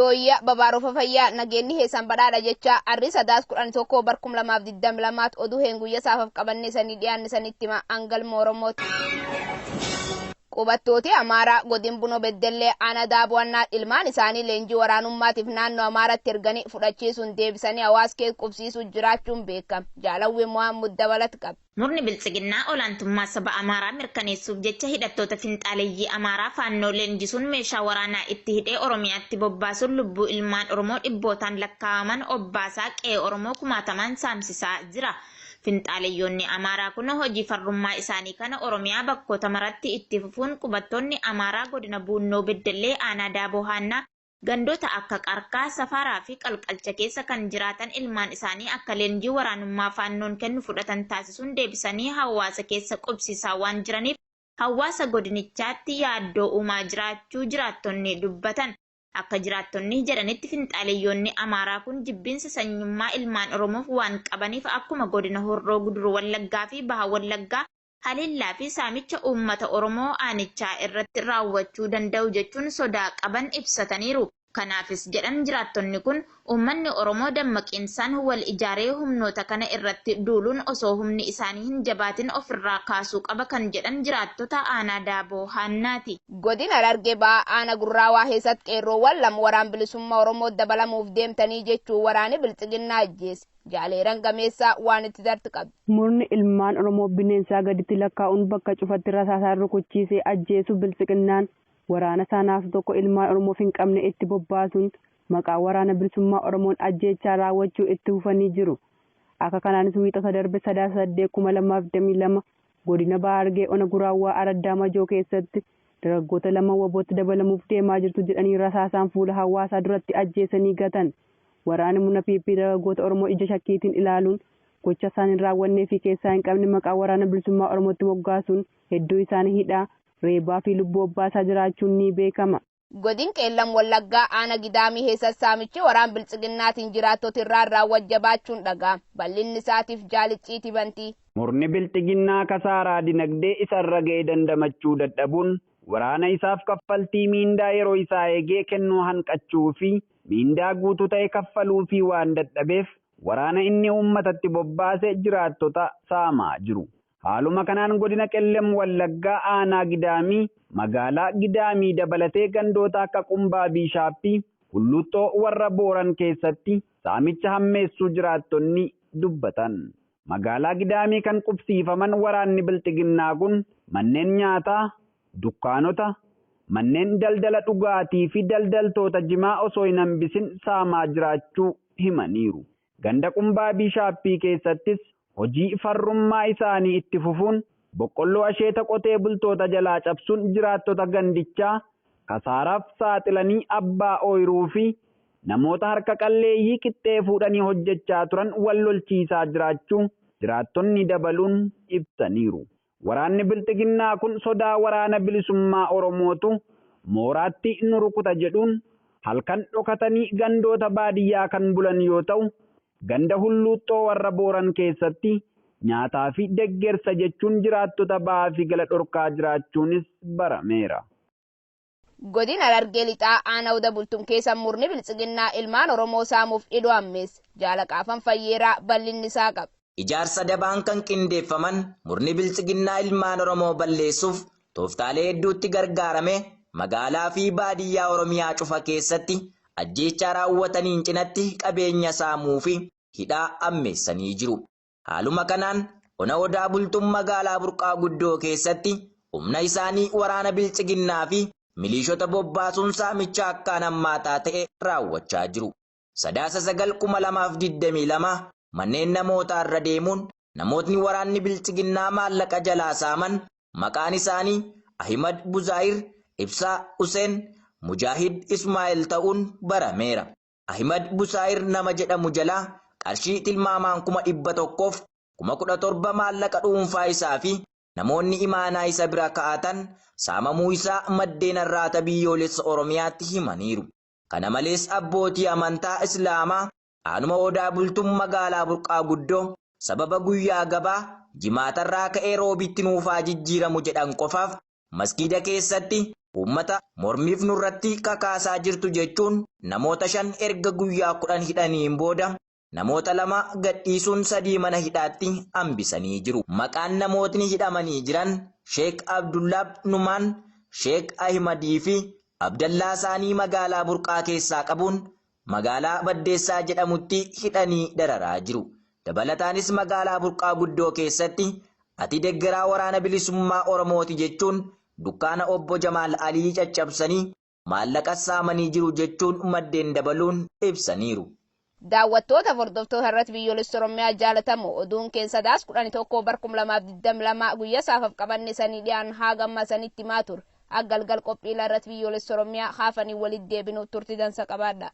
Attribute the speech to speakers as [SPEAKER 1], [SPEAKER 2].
[SPEAKER 1] Yooyya babaaroofa fayyaa nageenyi heessan badhaadha jecha arri sadaas 11 barkum 2022 oduu heen guyya saafaf qabanne sanii dhiyaanne sanitti hima hangalma Oromooti. Qubattooti Amaaraa godin Buno Beddellee aanaa Daabu'annaa ilmaan isaanii leenjii waraanummaatiif naannoo Amaaraatti erganii fudhachiisuun deebisanii hawaas keessa qubsiisuu jiraachuun beekama. Jaalawwi Mohammud dabalat qaba.
[SPEAKER 2] Murni Biltsiginnaa olaantummaa saba Amaaraa mirkaneessuuf jecha hidhattoota finxaaleyyii Amaaraa Faannoo leenjisuun meeshaa waraanaa itti hidhee Oromiyaatti bobbaasuun lubbuu ilmaan Oromoo dhibbootaan lakkaa'aman obbaasaa qe'ee Oromoo kumaatamaan saamsisaa jira. Finxaaleyyoonni Amaaraa kun hojii farrummaa isaanii kana Oromiyaa bakkoota maratti itti fufuun qubattoonni Amaaraa godina Buunnoo Beddellee aanaa Daaboo Haannaa gandoota akka Qarkaa, Safaraa fi Qalqalcha keessa kan jiraatan ilmaan isaanii akka leenjii waraanummaa Faannoon kennu fudhatan taasisuun deebisanii hawaasa keessa qubsiisaa waan jiraniif hawaasa godinichaatti yaaddoo uumaa jiraachuu jiraattonni dubbatan. Akka jiraattonni jedhanitti finxaaleyyoonni Amaaraa kun jibbiinsa sanyummaa ilmaan Oromoof waan qabaniif akkuma godina Horroo Guduruu Wallaggaa fi Baha Wallaggaa haleellaa fi saamicha uummata Oromoo aanichaa irratti raawwachuu danda'u jechuun sodaa qaban ibsataniiru. Kanaafis jedhan jiraattonni kun uummanni Oromoo dammaqiinsaan wal ijaaree humnoota kana irratti duuluun osoo humni isaanii hin jabaatin ofirraa kaasuu qaba kan jedhan jiraattota aanaa Daaboo Haannaati.
[SPEAKER 1] Godina Harargee Bahaa aanaa Gurraawaa keessatti qeerroowwan lama waraan bilisummaa Oromoo dabalamuuf deemtanii jechuun waraanni bilxiginnaa ajjeese. Jaaleeran gameessaa waan itti dartu qabdi.
[SPEAKER 3] Murni ilmaan Oromoo bineensaa gaditti lakkaa'uun bakka cufatti rasaasaan rukuchiisee ajjeesu bilxiginnaan waraana saanaaf tokko ilmaan Oromoof hin qabne itti bobbaasuun maqaa waraana bilisummaa Oromoon ajjeechaa raawwachuu itti fufanii jiru. Akka kanaanis wiixata darbe sadaasa 8 2022 godina Baha Harargee ona Guraawwaa Araddaa Majoo keessatti dargaggoota lama wabootti dabalamuuf deemaa jirtu jedhanii rasaasaan fuula hawaasaa duratti ajjeesanii gatan. Waraanni murna PP dargaggoota Oromoo ija shakkiitiin ilaaluun gocha isaan hin raawwannee fi keessaa hin qabne maqaa waraana bilisummaa Oromootti moggaasuun hedduu isaanii hidhaa, reebaa fi lubbuu obbaasaa jiraachuun ni beekama.
[SPEAKER 1] Godin Qeellam Wallaggaa aanaa Gidaamii keessatti saamichi waraan bilxiginnaatiin jiraattota irraan raawwat jabaachuun dhaga'ama. Bal'inni isaatiif jaalicciiti bantii.
[SPEAKER 4] Murni bilxiginnaa kasaaraa dinagdee isarra ga'e dandamachuu dadhabuun waraana isaaf kaffaltii miindaa yeroo isaa eegee kennuu hanqachuu fi miindaa guutuu ta'e kaffaluu fi waan dadhabeef waraana inni uummatatti bobbaase jiraattota saamaa jiru. Haaluma kanaan godina Qellem Wallaggaa aanaa Gidaamii magaalaa Gidaamii dabalatee gandoota akka Qumbaa Biishaappii Hulluuxxoo warra Booran keessatti saamicha hammeessuu jiraattonni dubbatan. Magaalaa Gidaamii kan qubsiifaman waraanni bilxiginnaa kun manneen nyaataa, dukkaanota, manneen daldala dhugaatii fi daldaltoota jimaa osoo hin hambisin saamaa jiraachuu himaniiru. Ganda Qumbaa Biishaappii keessattis hojii farrummaa isaanii itti fufuun boqqolloo asheeta qotee bultoota jalaa cabsuun jiraattota gandichaa kasaaraaf saaxilanii abbaa ooyiruu fi namoota harka qalleeyyii qixxee fuudhanii hojjechaa turan wal lolchiisaa jiraachuu jiraattonni dabaluun ibsaniiru. Waraanni bilxiginnaa kun sodaa waraana bilisummaa Oromootu mooraatti nu rukuta jedhuun halkan dhokatanii gandoota baadiyyaa kan bulan yoo ta'u, ganda hulluuxxoo warra Booran keessatti nyaataa fi deggersa jechuun jiraattota ba'aa fi gala dhorkaa jiraachuunis barameera.
[SPEAKER 1] Godina Harargee Lixaa aanaa Oda Bultum keessa murni bilxiginnaa ilmaan Oromoo saamuuf hidhuu ammeesse. Jaalaqaafan Fayyeeraa bal'inni isaa qaba.
[SPEAKER 5] Ijaarsa dabaan kan qindeeffaman murni bilxiginnaa ilmaan Oromoo balleessuuf tooftaalee hedduutti gargaarame magaalaa fi baadiyyaa Oromiyaa cufa keessatti ajjeechaa raawwataniin cinatti qabeenya saamuu fi hidhaa ammeessanii jiru. Haaluma kanaan ona Odaa Bultum magaalaa Burqaa Guddoo keessatti humna isaanii waraana bilxiginnaa fi miliishota bobbaasuun saamicha akkaan hammaataa ta'e raawwachaa jiru. Sadaasa 9 2022 manneen namootaa irra deemuun namootni waraanni bilxiginnaa maallaqa jalaa saaman maqaan isaanii Ahimad Buzaayir, Ibsaa Huseen, Mujaahid Ismaa'eel ta'uun barameera. Ahimad Buzaayir nama jedhamu jalaa qarshii tilmaamaan 117,000 maallaqa dhuunfaa isaa fi namoonni imaanaa isa bira kaa'atan saamamuu isaa maddeen arraata biyyoolessa Oromiyaatti himaniiru. Kana malees abbootii amantaa Islaamaa aanuma Odaa Bultum magaalaa Burqaa Guddoo sababa guyyaa gabaa jimaatarraa ka'ee roobitti nuufaa jijjiiramu jedhan qofaaf masgiida keessatti Uummata mormiif nurratti kakaasaa jirtu jechuun namoota 5 erga guyyaa 10 hidhaniin booda namoota 2 gadhiisuun 3 mana hidhaatti hambisanii jiru. Maqaan namootni hidhamanii jiran Sheek Abdullaab Numaan, Sheek Ahimadii fi Abdallaa Saanii magaalaa Burqaa keessaa qabuun magaalaa Baddeessaa jedhamutti hidhanii dararaa jiru. Dabalataanis magaalaa Burqaa guddoo keessatti ati deggeraa waraana bilisummaa Oromooti jechuun dukkaana obbo Jamaal Alii caccabsanii maallaqa saamanii jiru jechuun maddeen dabaluun ibsaniiru.
[SPEAKER 1] Daawwattoota hordoftoota irratti biyyoolessa Oromiyaa jaalatamu oduun keessa daas 11 bar 2022 guyyaa saafaaf qabanne sanii dhiyaan haa gamma sanitti himaa ture. Akka galgal qophii irratti biyyoolessa Oromiyaa haafanii walitti deebinuuf turtii dansa qabaadha.